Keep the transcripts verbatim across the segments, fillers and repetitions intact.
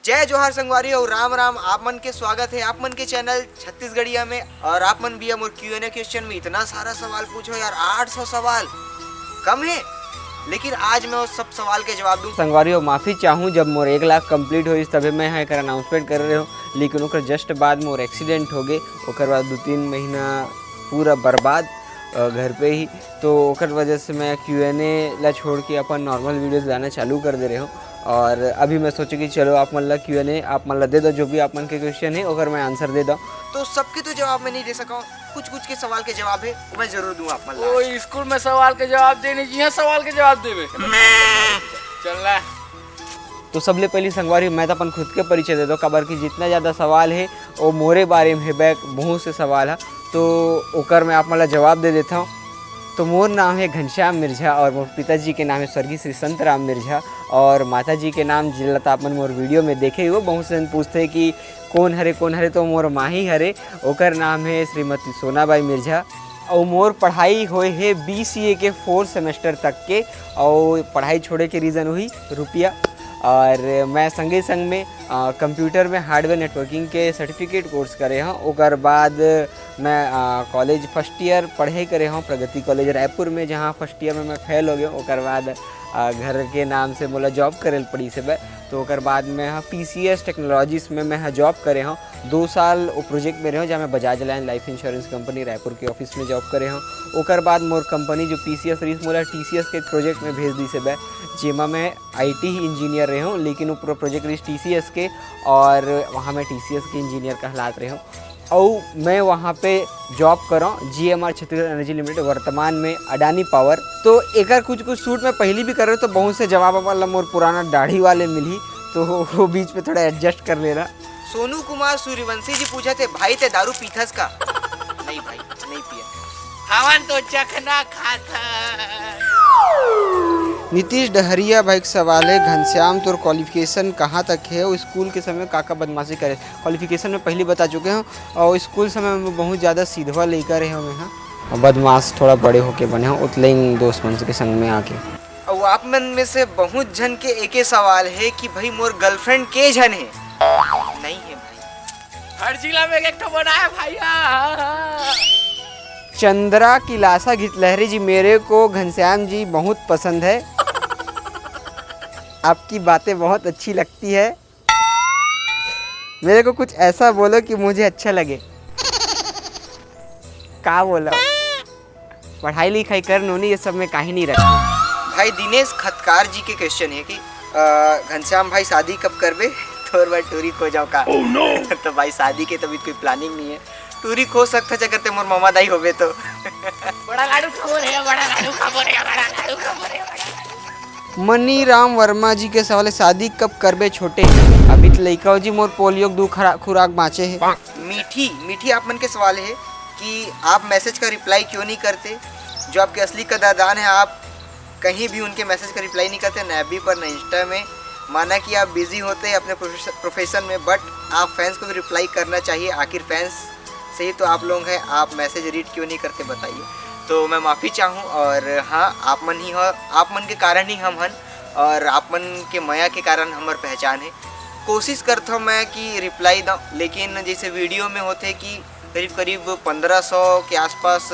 जय जोहार संगवारी और राम राम। आप मन के स्वागत है आप मन के चैनल छत्तीसगढ़िया में। और आप मन भी मोर क्यू एन ए क्वेश्चन में इतना सारा सवाल पूछो यार, आठ सौ सवाल कम है, लेकिन आज मैं वो सब सवाल के जवाब दूँ। संगवारी हो, माफ़ी चाहूँ, जब मोर एक लाख कंप्लीट होइस तभे मैं ह एकर अनाउंसमेंट करे रहे हूँ, लेकिन ओकर जस्ट बाद मोर एक्सीडेंट हो गए। ओकर बाद दो तीन महीना पूरा बर्बाद, अ, घर पे ही। तो ओकर वजह से मैं क्यू एन ए ला छोड़ के अपन नॉर्मल वीडियोज़ लाना चालू कर दे रहे हूँ। और अभी मैं सोचे कि चलो आप मन ला क्यू एन ए आप मन ला दे दो, जो भी आप मन के क्वेश्चन है ओकर मैं आंसर दे दो। तो सबके तो जवाब मैं नहीं दे सका हूँ, कुछ कुछ के सवाल के जवाब है वो मैं जरूर दूँ आप मन ला। ओ, स्कूल में सवाल के जवाब देने जी, यहाँ सवाल के जवाब देवे। चल रहा। तो सबले पहली संगवारी मैं तो अपन खुद के परिचय दे दो, काबर कि जितना ज़्यादा सवाल है वो मोरे बारे में है, बैक बहुत से सवाल है, तो ओकर मैं आप मन ला जवाब दे देता हूँ। तो मोर नाम है घनश्याम मिर्झा और मोर पिताजी के नाम है स्वर्गीय श्री संतराम मिर्झा और माता जी के नाम जिला तो आप मन मोर वीडियो में देखे हो। बहुत से जन पूछते हैं कि कौन हरे, कौन हरे, तो मोर माही हरे, ओकर नाम है श्रीमती सोनाबाई मिर्झा। और मोर पढ़ाई होए है बी सी ए के फोर्थ सेमेस्टर तक के। और पढ़ाई छोड़े के रीज़न हुई रुपया। और मैं संगे संग में, आ, कंप्यूटर में हार्डवेयर नेटवर्किंग के सर्टिफिकेट कोर्स करे हूँ। ओकर बाद मैं, आ, कॉलेज फर्स्ट ईयर पढ़ाई करे हूँ प्रगति कॉलेज रायपुर में, जहाँ फर्स्ट ईयर में मैं फेल हो गया। ओकर बाद, आ, घर के नाम से मोला जॉब करे ल पड़ी से बै। तो ओकर बाद मैं ह पी सी एस टेक्नोलॉजीज में मैं ह जॉब करे हूँ। दो साल वो प्रोजेक्ट में रहे हूँ, जहाँ मैं Bajaj alliance life insurance company Raipur के ऑफिस में जॉब करे हूँ। ओकर बाद मोर कंपनी जो पी सी एस रही, मोला टी सी एस के प्रोजेक्ट में भेज दी से बै, जेमा मैं आई टी ही इंजीनियर रहे हूँ, लेकिन वो पूरा प्रोजेक्ट रही टी सी एस के, और वहाँ मैं टी सी एस के इंजीनियर कहलात रहे हूँ। और मैं वहाँ पे जॉब करो G M R Chhattisgarh energy limited, वर्तमान में अडानी पावर। तो एकर कुछ कुछ शूट मैं पहली भी कर रहे, तो बहुत से जवाब वाला मोर पुराना दाढ़ी वाले मिली, तो वो बीच में थोड़ा एडजस्ट कर लेना। सोनू कुमार सूर्यवंशी जी पूछा थे, भाई ते दारू पीथस का? नहीं भाई, नहीं पिया। हवन तो चखना खाता। नीतीश डहरिया भाई के सवाल है, घनश्याम तोर क्वालिफिकेशन कहाँ तक है और स्कूल के समय का का बदमाशी करे? क्वालिफिकेशन में पहले बता चुके हूँ और स्कूल समय में बहुत ज़्यादा सीधवा लइका रहे हूँ मैं, हाँ। और बदमाश थोड़ा बड़े होके बने हो, उतले ही दोस्त मन के संग में आके। और आप मन में से बहुत झन के एके सवाल है कि भाई मोर गर्लफ्रेंड के झन है? नहीं है भाई। हर जिला में एक ठो बना है भैया। चंद्रा किलासा घितलहरी जी, मेरे को घनश्याम जी बहुत पसंद है, आपकी बातें बहुत अच्छी लगती है। मेरे को कुछ ऐसा बोलो कि मुझे अच्छा लगे। का बोला? पढ़ाई लिखाई कर नोनी, ये सब में काहे नहीं रखे। भाई दिनेश खतकार जी के क्वेश्चन है कि, अ, घनश्याम भाई शादी कब करबे? तोर बर टूरी खो जाओ का? तो भाई शादी के तभी कोई प्लानिंग नहीं है। टूरी खो सकता चा करते मोर मामा दाई होबे तो। बड़ा लाडू खाबो रे, बड़ा लाडू खाबो रे, बड़ा लाडू खाबो रे, बड़ा लाडू। मनी राम वर्मा जी के सवाल है, शादी कब करबे छोटे? अभी तो लइका हो जी, मोर पोलियो के दू खरा-, खुराक बाँचे है। मीठी, मीठी आप मन के सवाल है कि आप मैसेज का रिप्लाई क्यों नहीं करते? जो आपके असली कदरदान है, आप कहीं भी उनके मैसेज का रिप्लाई नहीं करते, ना एफ बी पर, ना इंस्टा में। माना कि आप बिजी होते हैं अपने प्रोफेश-, प्रोफेशन में, बट आप फैंस को भी रिप्लाई करना चाहिए। आखिर फैंस से ही तो आप लोग हैं, आप मैसेज रीड क्यों नहीं करते बताइए। तो मैं माफ़ी चाहूँ, और हाँ, आप मन ही हो, आप मन के कारण ही हम हन, और आप मन के मया के कारण हमर पहचान है। कोशिश करता हूँ मैं कि रिप्लाई दूँ, लेकिन जैसे वीडियो में होते कि करीब करीब पंद्रह सौ के आसपास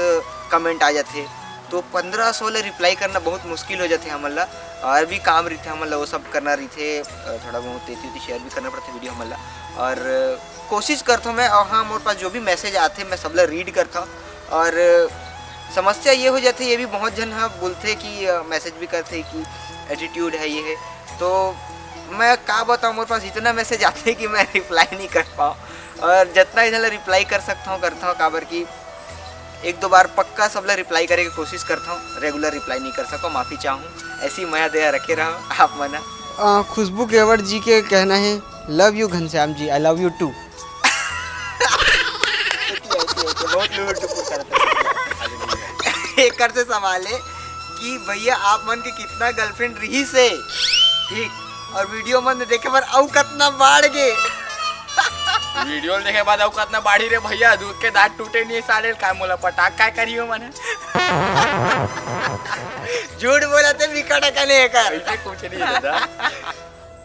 कमेंट आ जाते, तो पंद्रह सौ ले रिप्लाई करना बहुत मुश्किल हो जाते हमन ला, और भी काम रहिथे हमन ला, वो सब करना रहिथे, अ, थोड़ा बहुत एती ओती शेयर भी करना पड़थे वीडियो हमन ला। और कोशिश करथों मैं, और हाँ, मोर पास जो भी मैसेज आथे, मैं सबला रीड करथों। और समस्या ये हो जाथे, ये भी बहुत झन ह बोलथे कि, अ, मैसेज भी करथे कि एटीट्यूड है, ये है। तो मैं का बताऊँ, मोर पास इतना मैसेज आथे कि मैं रिप्लाई नहीं कर पाऊँ। और जितना इधर रिप्लाई कर सकता हूँ, करता हूँ, काबर कि एक दो बार पक्का सबला रिप्लाई करे के कोशिश करता हूँ, रेगुलर रिप्लाई नहीं कर सको, माफ़ी चाहूँ। ऐसी मया दया रखे रहो आप मन। अ, खुशबू केवट जी के कहना है, "Love you Ghanshyam ji, I love you too।" बहुत लूट टुपुर करत है। एकर से सवाल है कि भैया आप मन के कितना गर्लफ्रेंड रही से, ठीक, और वीडियो मन देखे बर अउ कतना बाढ़ गे। वीडियो देखे बाद अउ कतना बाढ़ी रे भैया, दूध के दांत टूटे नहीं साले, का मोला पटाक काय करियो मन। झूठ बोलत हे बिकट अकन एकर। ऐसे कुछ नहीं दादा।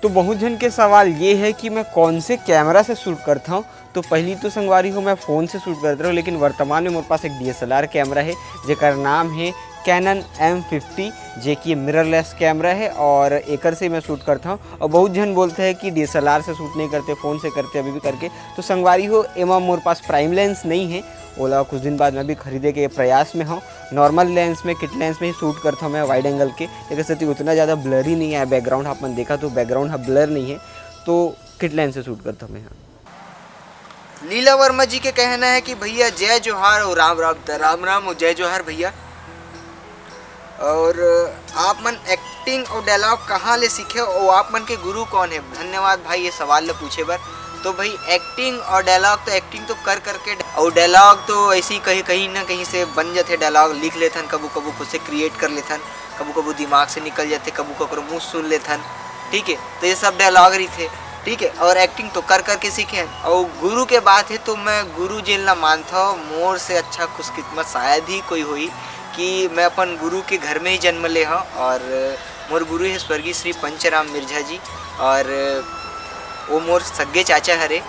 तो बहुत झन के सवाल ये है कि मैं कौन से कैमरा से शूट करता हूँ। तो पहली तो संगवारी हो, मैं फ़ोन से शूट करत रहूँ, लेकिन वर्तमान में मोर पास एक डीएसएलआर कैमरा है, जेकर नाम है Canon M fifty, जे कि मिररलेस कैमरा है और एकर से मैं शूट करता हूँ। और बहुत झन बोलते हैं कि डीएसएलआर से शूट नहीं करते, फ़ोन से करते, अभी भी करके। तो संगवारी हो, एमा मोर पास प्राइम लेंस नहीं है, ओला कुछ दिन बाद मैं भी खरीदे के प्रयास में हूँ। नॉर्मल लेंस में, किट लेंस में ही शूट करता हूँ मैं, वाइड एंगल के। एकर सेती उतना ज़्यादा ब्लरी नहीं है बैकग्राउंड। आप मन देखा तो बैकग्राउंड ह ब्लर नहीं है, तो किट लेंस से शूट करता हूँ मैं यहाँ। लीला वर्मा जी के कहना है कि भैया जय जोहार और राम राम, त राम राम और जय जोहार भैया। और आप मन एक्टिंग और डायलॉग कहाँ ले सीखे और आप मन के गुरु कौन है? धन्यवाद भाई ये सवाल ल पूछे बर। तो भाई, एक्टिंग और डायलॉग तो एक्टिंग तो कर करके, और डायलॉग तो ऐसे ही कहीं, कहीं ना कहीं से बन जाते। डायलॉग लिख लेथन, कबू कबू खुद से क्रिएट कर लेथन, कबू कबू दिमाग से निकल जाते, कबू ककरो मुँह सुन लेथन। ठीक है, तो ये सब डायलॉग रहिथे। ठीक है, और एक्टिंग तो कर करके सीखे हैं। और गुरु के बात है तो मैं गुरु जेन ला मानता हूँ, मोर से अच्छा खुशकिस्मत शायद ही कोई होई कि मैं अपन गुरु के घर में ही जन्म ले हूँ। और मोर गुरु है स्वर्गीय श्री पंचराम मिर्झा जी, और वो मोर सग्गे चाचा हरे।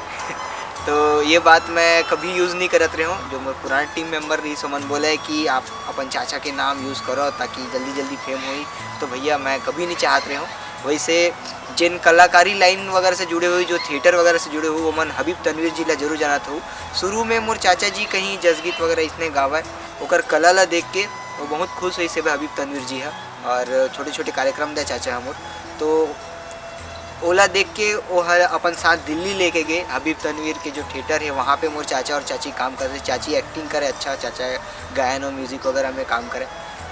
तो ये बात मैं कभी यूज़ नहीं करत रहे हूँ। जो मोर पुराना टीम मेंबर रही, सो मन बोला है कि आप अपन चाचा के नाम यूज़ करो ताकि जल्दी जल्दी फेम होई। तो भैया, मैं कभी नहीं चाहत रहे हूँ। वैसे जिन कलाकारी लाइन वगैरह से जुड़े हुए, जो थिएटर वगैरह से जुड़े हुए, वो मन हबीब तनवीर जी ला जरूर जानत हो। शुरू में मोर चाचा जी कहीं जसगीत वगैरह इसने गावय, ओकर कला ला देख के वो बहुत खुश होइस हे हबीब तनवीर जी ह। और छोटे छोटे कार्यक्रम दे चाचा ह मोर, तो ओला देख के वो ह अपन साथ दिल्ली लेके गए। हबीब तनवीर के जो थिएटर है, वहाँ पे मोर चाचा और चाची काम करते। चाची एक्टिंग करे अच्छा, चाचा गायन और म्यूजिक वगैरह में काम करे।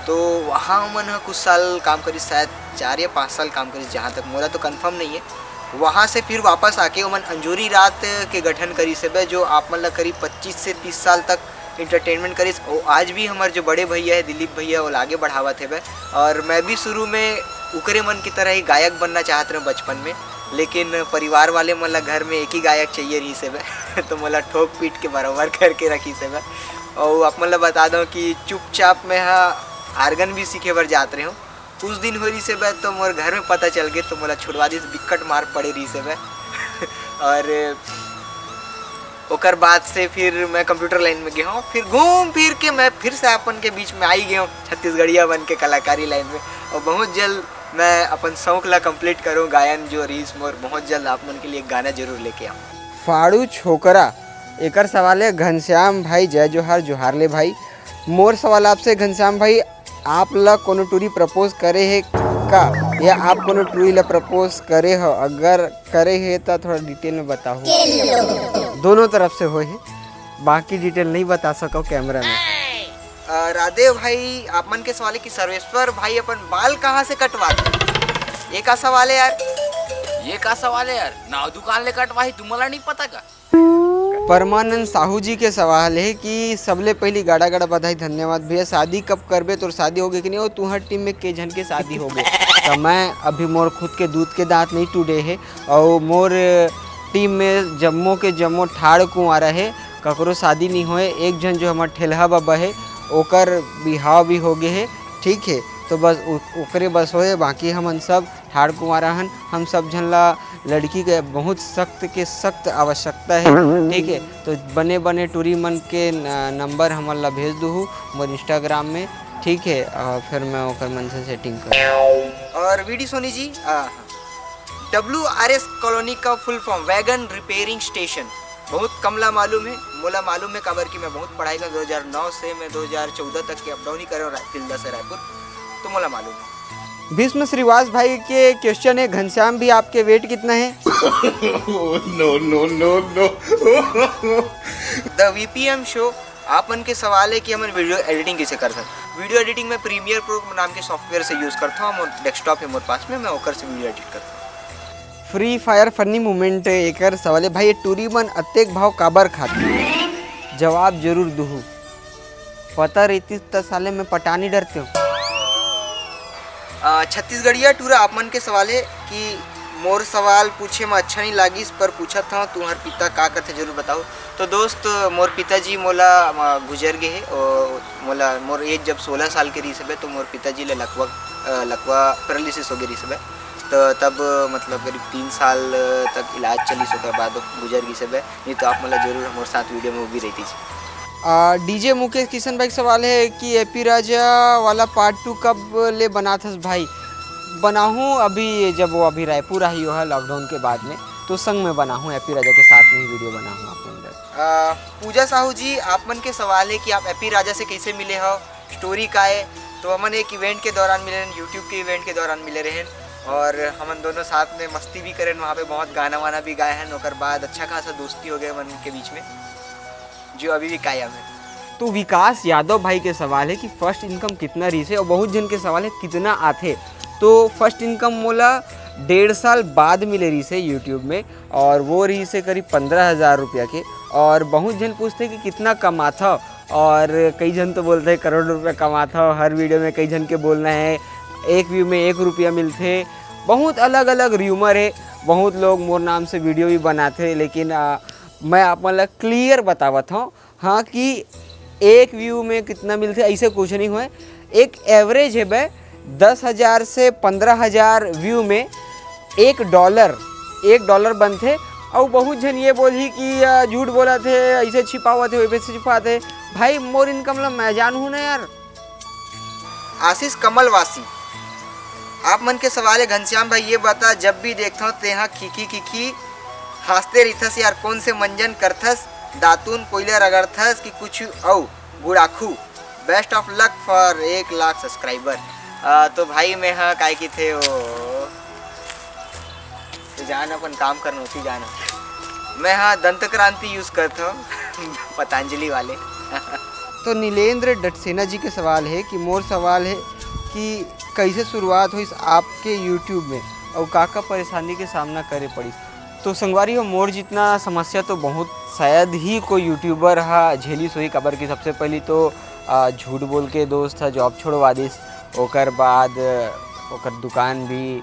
तो वहाँ मन ह कुछ साल काम करिस, शायद चार या पाँच साल काम करिस, जहाँ तक मोला तो कंफर्म नहीं है। वहाँ से फिर वापस आके ओमन अंजोरी रात के गठन करिस हेबे, जो आप मन ला करीब पच्चीस से तीस साल तक एंटरटेनमेंट करिस। और आज भी हमारे जो बड़े भैया है दिलीप भैया, वो आगे बढ़ावत हेबे। और मैं भी शुरू में उकरे मन की तरह ही गायक बनना चाहत रहे बचपन में, लेकिन परिवार वाले मन ला घर में एक ही गायक चाहिए रहिस हेबे। तो मोला ठोक पीट के बराबर करके रखिस हेबे। और आप मन ला बता दो कि चुपचाप मैं हा आर्गन भी सीखे बर जात रहे हूँ। कुछ दिन हो रहिस हेबे, तो मोर घर में पता चल गए, तो मोला छुड़वा दिस, बिकट मार पड़े रहिस हेबे। और ओकर बाद से फिर मैं कंप्यूटर लाइन में गया हूँ, फिर घूम फिर के मैं फिर से अपन के बीच में आई गया हूँ, छत्तीसगढ़िया बन के कलाकारी लाइन में। और बहुत जल्द मैं अपन शौक ला कंप्लीट करूँ, गायन जो रहिस मोर, बहुत जल्द आप मन के लिए एक गाना जरूर लेके आऊँ। फाड़ू छोकरा, एकर सवाल है घनश्याम भाई, जय जोहार, जोहार ले भाई। मोर सवाल आपसे घनश्याम भाई, आप ला कोनो टूरी प्रपोज करे हे का, या आप कोनो टूरी ला प्रपोज करे हो? अगर करे हे त थोड़ा डिटेल में बताओ। दोनों तरफ से होए हे, बाकी डिटेल नहीं बता सको कैमरा में। अ, राधे भाई, आप मन के सवाल है कि सर्वेश्वर भाई अपन बाल कहाँ से कटवाथे? ये का सवाल है यार? ये का सवाल है यार? नाव दुकान ले कटवाही, तुमला नहीं पता का? परमानंद साहू जी के सवाल है कि सबले पहली गाड़ा गाड़ा बधाई, धन्यवाद भैया। शादी कब करबे? तोर शादी होगे कि नहीं? और तुहर टीम में के झन के शादी होगे? तो मैं अभी, मोर खुद के दूध के दांत नहीं टूटे है, और मोर टीम में जम्मो के जम्मो ठाड़ कुंवारा है, ककरो शादी नहीं होए। एक झन जो हमर ठेलहा बाबा है, ओकर बिहाव भी होगे है, ठीक है। तो बस उ-, ओकरे बस होए, बाकी हमन सब ठाड़ कुंवारा हन। हम सब झन ला लड़की के बहुत सख्त के सख्त आवश्यकता है, ठीक है। तो बने बने टूरी मन के न-, नंबर हमन ला भेज दूहू मोर इंस्टाग्राम में, ठीक है। और फिर मैं ओकर मन से सेटिंग करूँ। और वीडी सोनी जी, आ, डब्ल्यू आर एस कॉलोनी का फुल फॉर्म वैगन रिपेयरिंग स्टेशन। बहुत कम ला मालूम है, मोला मालूम है, काबर कि मैं बहुत पढ़ाई का दो हज़ार नौ से मैं दो हज़ार चौदह तक के अप डाउन ही करे हूँ रा-, तिल्दा से रायपुर, तो मोला मालूम है। भीष्म श्रीवास भाई के क्वेश्चन है, घनश्याम भी आपके वेट कितना है? No, no, no, no। The VPM show, आप मन के सवाल है कि हमन वीडियो एडिटिंग कैसे कर सकते। वीडियो एडिटिंग में प्रीमियर प्रो नाम के सॉफ्टवेयर से यूज़ करता हूँ, मोर डेस्कटॉप है मोर पास में, मैं ओकर से वीडियो एडिट करता हूँ। फ्री फायर फनी मोमेंट एकर सवाल है, भाई, ये टूरी मन अतेक भाव काबर खाते? जवाब जरूर दूहू। पता रहती त साले मैं पटानी डरते हूँ। अ, छत्तीसगढ़िया टूरा, आप मन के सवाल है कि मोर सवाल पूछे में अच्छा नहीं लागिस, पर पूछत हूँ, तुम्हार पिता का करते, जरूर बताओ। तो दोस्त, मोर पिताजी मोला, अ, गुजर गए है। ओ, मोला, मोर एज जब सोलह साल के रही सबे, तो मोर पिताजी ले लकवा, अ, लकवा पैरालिसिस हो गए रही सबे। तब मतलब करीब तीन साल तक इलाज चलिस, ओकर बाद गुजर गिस हवय। नहीं तो आप मन ला जरूर हमर साथ वीडियो में वो भी रहती। डीजे मुकेश किशन भाई के सवाल है कि एपी राजा वाला पार्ट टू कब ले बनाथस भाई? बनाहूँ अभी, जब वो अभी रायपुर आही, वो है लॉकडाउन के बाद में, तो संग में बनाहूँ, एपी राजा के साथ में ही वीडियो बनाहूँ आप मन बर। आ, पूजा साहू जी, आप मन के सवाल है कि आप एपी राजा से कैसे मिले हो, स्टोरी का है? तो हमन एक इवेंट के दौरान मिले रहेन, यूट्यूब के इवेंट के दौरान मिले रहेन, और हमन दोनों साथ में मस्ती भी करेन, वहाँ पे बहुत गाना वाना भी गाए हैं। ओकर बाद अच्छा खासा दोस्ती हो गए मन के बीच में, जो अभी भी कायम है। तो विकास यादव भाई के सवाल है कि फर्स्ट इनकम कितना रहिसे, और बहुत झन के सवाल है कितना आथे। तो फर्स्ट इनकम मोला डेढ़ साल बाद मिले रहिसे यूट्यूब में, और वो रहिसे करीब पंद्रह हज़ार रुपया के। और बहुत झन पूछते कि कितना कमाथव, और कई झन तो बोलते हैं करोड़ रुपया कमाथव, हर वीडियो में कई झन के बोलना है एक व्यू में एक रुपया मिलथे। बहुत अलग अलग र्यूमर है, बहुत लोग मोर नाम से वीडियो भी बनाते, लेकिन आ, मैं आप मन ला क्लियर बतावत हूँ, हाँ, कि एक व्यू में कितना मिलथे, ऐसे कुछ नहीं होए। एक एवरेज है बे, दस हज़ार से पंद्रह हज़ार व्यू में एक डॉलर, एक डॉलर बनथे। अउ बहुत झन ये बोलही कि आ, झूठ बोलत हे, ऐसे छिपावत हे, वैसे छिपावत हे। भाई, मोर इनकम ला मैं जानहूँ ना यार। आशीष कमलवासी, आप मन के सवाल है घनश्याम भाई, ये बता, जब भी देखथव तेहा खिखी खिखी हांसते रहिथस यार, कौन से मंजन करथस, दातुन कोयला रगड़थस कि कुछ अउ गुड़ाखू? Best of luck for एक लाख सब्सक्राइबर। तो भाई, मैं हा काय किथे ओ, तो जान अपन काम करना होती जाना। मैं हा दंत क्रांति यूज करता हूँ पतंजलि वाले। तो नीलेंद्र डटसेना जी के सवाल है कि मोर सवाल है कि कैसे शुरुआत होइस आपके यूट्यूब में, और का का परेशानी के सामना करे पड़िस? तो संगवारी हो, मोर जितना समस्या तो बहुत शायद ही कोई यूट्यूबर हा झेलिस होही, काबर कि सबसे पहली तो आ, झूठ बोल के दोस्त हा जॉब छोड़वा दिस, ओकर बाद ओकर दुकान भी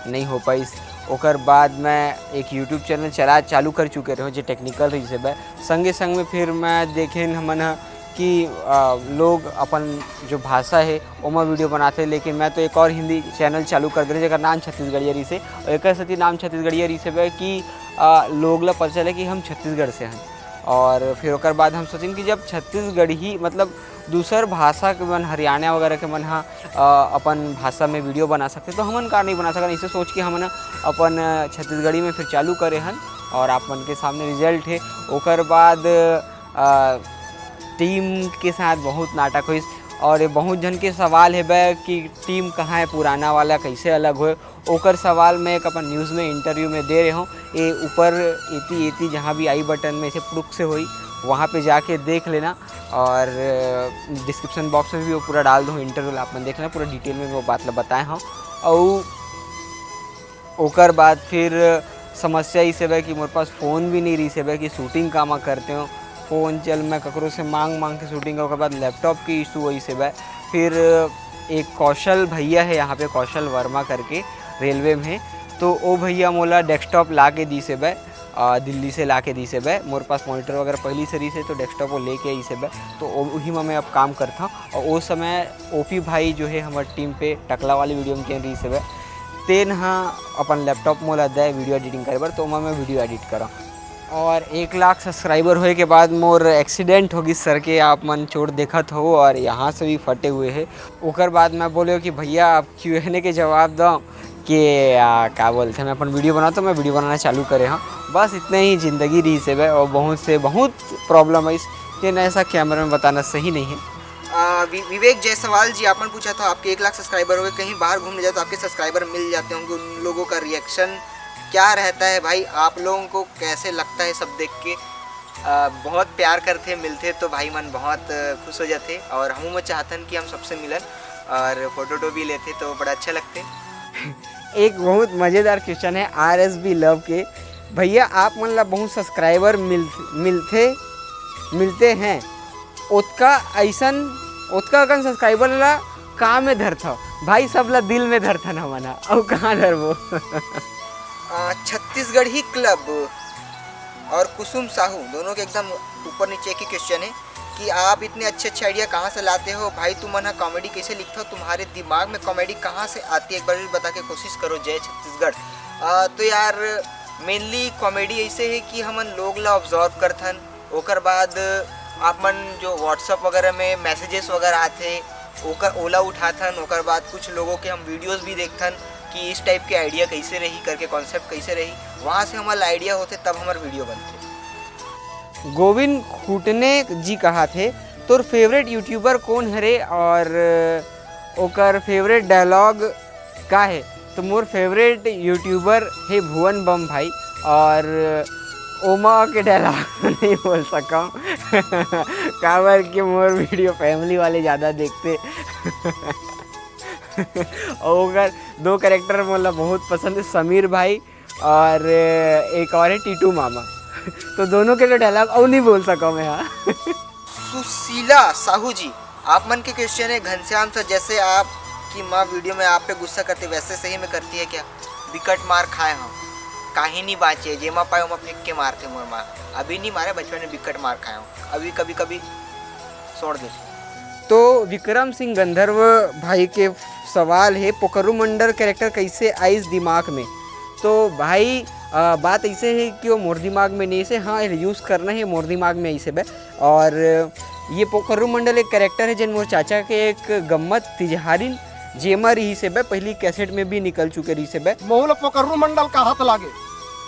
नहीं हो पाइस। ओकर बाद मैं एक यूट्यूब चैनल चला चालू कर चुके रहे, जो टेक्निकल रहिस हे। संगे संग में फिर मैं देखेन हमन ह कि आ, लोग अपन जो भाषा है ओमा वीडियो बनाते, लेकिन मैं तो एक और हिंदी चैनल चालू कर दे रहे, जेकर नाम छत्तीसगढ़िया रहिस हे। और एक सेती नाम छत्तीसगढ़िया रहिस हे कि आ, लोग ला पता चले कि हम छत्तीसगढ़ से हैं। और फिर ओकर बाद हम सोचेन कि जब छत्तीसगढ़ी, मतलब दूसर भाषा के मन, हरियाणा वगैरह के मन ह अ, अपन भाषा में वीडियो बना सकथे, तो हमन का नहीं बना सकन? इसे सोच के हमन अपन छत्तीसगढ़ी में फिर चालू करे हन और आप मन के सामने रिजल्ट है। ओकर बाद अ, टीम के साथ बहुत नाटक होइस और ये बहुत झन के सवाल है बे कि टीम कहाँ है, पुराना वाला कैसे अलग होए। ओकर सवाल मैं एक अपन न्यूज़ में इंटरव्यू में दे रहे हूँ। ये ऊपर एती एती जहाँ भी आई बटन में ऐसे पुरुक से होई, वहाँ पे जाके देख लेना। और डिस्क्रिप्शन बॉक्स में भी वो पूरा डाल दूँ इंटरव्यू, आप मन देख लेना, पूरा डिटेल में वो बात ला बताए हूँ। और ओकर बाद फिर समस्या इस हवय कि मोर पास फ़ोन भी नहीं रहिस हवय कि शूटिंग कामा करते हो। फ़ोन चल मैं ककरो से मांग मांग के शूटिंग, ओकर बाद लैपटॉप के इशू होइस हवय। फिर एक कौशल भैया है यहाँ पे, कौशल वर्मा करके, रेलवे में है, तो ओ भैया मोला डेस्कटॉप ला के दीस हवय, अ, दिल्ली से ला के दीस हवय। मोर पास मॉनिटर वगैरह पहली से रहिस हे, तो डेस्कटॉप वो लेके आइस हवय, तो ओ-, उही म मैं अब काम करथव। और ओ समय ओपी भाई जो है हमर टीम पे टकला वाली वीडियो में केन रहिस हवय, तेन ह अपन लैपटॉप मोला दे वीडियो एडिटिंग करे बर, तो ओमा मैं वीडियो एडिट करव। और एक लाख सब्सक्राइबर होए के बाद मोर एक्सीडेंट हो गिस सर के, आप मन चोट देखत हो और यहाँ से भी फटे हुए है। ओकर बाद मैं बोले कि भैया आप क्यू एन ए के जवाब दो कि आ, का बोलते हैं, मैं अपन वीडियो बनाता हूँ, मैं वीडियो बनाना चालू करे हाँ। बस इतने ही जिंदगी रहिस हवय और बहुत से बहुत प्रॉब्लम है इस, ये ऐसा कैमरा में बताना सही नहीं है। आ, वि-, विवेक जायसवाल जी, आपने पूछा था आपके एक लाख सब्सक्राइबर हो गए, कहीं बाहर घूमने जाओ तो आपके सब्सक्राइबर मिल जाते होंगे, उन लोगों का रिएक्शन क्या रहता है भाई? आप लोगों को कैसे लगता है सब देख के? आ, बहुत प्यार करते, मिलते तो भाई मन बहुत खुश हो जाते और हम चाहतन कि हम सबसे मिलन और फोटो वोटो भी लेते तो बड़ा अच्छा लगते। एक बहुत मज़ेदार क्वेश्चन है आर एस बी लव के, भैया आप मन ला बहुत सब्सक्राइबर मिल मिलते मिलते हैं, ओतका अइसन, ओतका अकन सब्सक्राइबर ला का में धरथव? भाई, सब ला दिल में धरथन हमन ह, अउ कहाँ धरबो? आ, छत्तीसगढ़ी क्लब और कुसुम साहू दोनों के एकदम ऊपर नीचे एक ही क्वेश्चन है। कि आप इतने अच्छे अच्छे आइडिया कहाँ से लाते हो भाई, तुम मन कॉमेडी कैसे लिखते हो, तुम्हारे दिमाग में कॉमेडी कहाँ से आती है, एक बार भी बता के कोशिश करो। जय छत्तीसगढ़। अ, तो यार, मेनली कॉमेडी ऐसे है कि हमन लोग ला ऑब्जर्व करथन, ओकर बाद आप मन जो WhatsApp वगैरह में मैसेजेस वगैरह आथे, ओकर ओला उठाथन। ओकर बाद कुछ लोगों के हम वीडियोस भी देखथन कि इस टाइप के आइडिया कैसे रही करके, कॉन्सेप्ट कैसे रही, वहाँ से हमारा आइडिया होते, तब हमार वीडियो बनते। गोविंद खुटने जी कहा थे, तोर फेवरेट यूट्यूबर कौन हरे और ओकर फेवरेट डायलॉग का है? तो मोर फेवरेट यूट्यूबर है भुवन बम भाई, और ओमा के डायलॉग नहीं बोल सकम काबर कि मोर वीडियो फैमिली वाले ज़्यादा देखते। और ओकर दो कैरेक्टर मोला बहुत पसंद है, समीर भाई और एक और है टीटू मामा। तो दोनों के जो डायलॉग और नहीं बोल सका मैं, हाँ। सुशीला साहू जी, आप मन के क्वेश्चन है घनश्याम सर, जैसे आप की माँ वीडियो में आप पे गुस्सा करते वैसे सही में करती है क्या? बिकट मार खाए हो, काहीं नहीं बाँचे, जेमा पाए ओमा फेंक के मारथे मोर माँ। अभी नहीं मारे, बचपन में बिकट मार खाए हो, अभी कभी कभी छोड़ देते। तो विक्रम सिंह गंधर्व भाई के सवाल है, पोकरू मंडल कैरेक्टर कैसे आइस दिमाग में? तो भाई, अ, बात ऐसे है कि वो मोर दिमाग में नहीं से, हाँ, यूज़ करना है मोर दिमाग में ऐसे बे। और ये पोकरू मंडल एक कैरेक्टर है, जेन मोर चाचा के एक गम्मत तिजहारिन जेमा रही से बे, पहली कैसेट में भी निकल चुके रही से बे। मोहू ल पोकरू मंडल का हाथ लागे।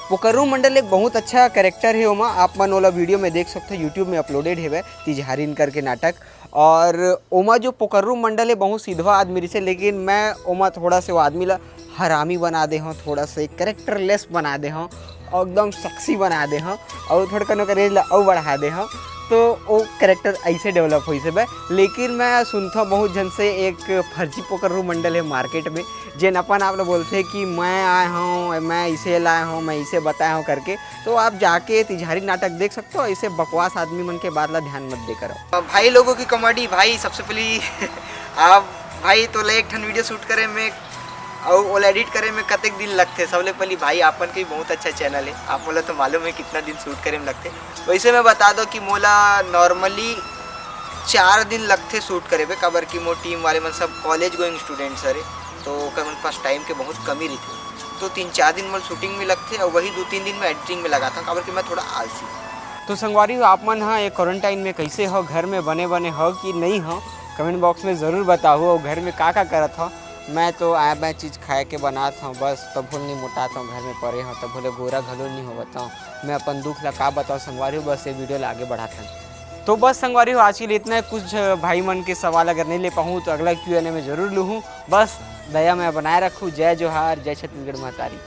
पोकरू मंडल एक बहुत अच्छा कैरेक्टर है ओमा, आप मन ओला वीडियो में देख सकते हो, YouTube में अपलोडेड है बे, तिजहारिन करके नाटक। और ओमा जो पोकरू मंडल है बहुत सीधवा आदमी रही से, लेकिन मैं ओमा थोड़ा से वो आदमी ला हरामी बना दे हूँ, थोड़ा से कैरेक्टरलेस बना दे हूँ, और एकदम सेक्सी बना दे हूँ, और थोड़ा कनो करेज ला और बढ़ा दे हूँ, तो वो कैरेक्टर ऐसे डेवलप होइस हे बे। लेकिन मैं सुनता हूँ बहुत जन से एक फर्जी पोकरू मंडल है मार्केट में, जेन अपन आप ला बोलते कि मैं आए हूँ, मैं इसे लाए हूँ, मैं इसे बताए हूँ करके। तो आप जाके तिजहारी नाटक देख सकते हो, ऐसे बकवास आदमी मन के बात ला ध्यान मत दे करो। भाई लोगों की कॉमेडी भाई, सबसे पहली आप भाई तो एक ठन वीडियो शूट करे में अउ ओला एडिट करे में कतेक दिन लगथे? सबले पहली भाई, आपन के भी बहुत अच्छा चैनल है, आप मोला तो मालूम है कितना दिन शूट करे में लगथे। वैसे मैं बता दो कि मोला नॉर्मली चार दिन लगथे शूट करे में, काबर कि मोर टीम वाले मन सब कॉलेज गोइंग स्टूडेंट्स हरे, तो ओकर मन पास टाइम के बहुत कमी रहिथे। तो तीन चार दिन मोला शूटिंग में लगथे और वही दो तीन दिन में एडिटिंग में लगाता हूँ, काबर कि मैं थोड़ा आलसी हूँ। तो संगवारी हो, आप मन ह ये क्वारंटाइन में कैसे हो, घर में बने बने हो कि नहीं हो, कमेंट बॉक्स में ज़रूर बताओ। और घर में का का करत हो, मैं तो आया मैं चीज़ खाए के बनात हूँ बस, तभो नहीं मोटात हूँ, घर में पड़े हूँ, तभो ले गोरा घलो नहीं होवत हूँ। मैं अपन दुख ला का बताऊँ संगवारी हो, बस ये वीडियो ला आगे बढ़ात हन। तो बस संगवारी हो, आज के लिए इतना है। कुछ भाई मन के सवाल अगर नहीं ले पाऊँ तो अगला क्यू एन ए में जरूर लूँ। बस दया मैं बनाए रखूँ। जय जोहार, जय छत्तीसगढ़ महतारी।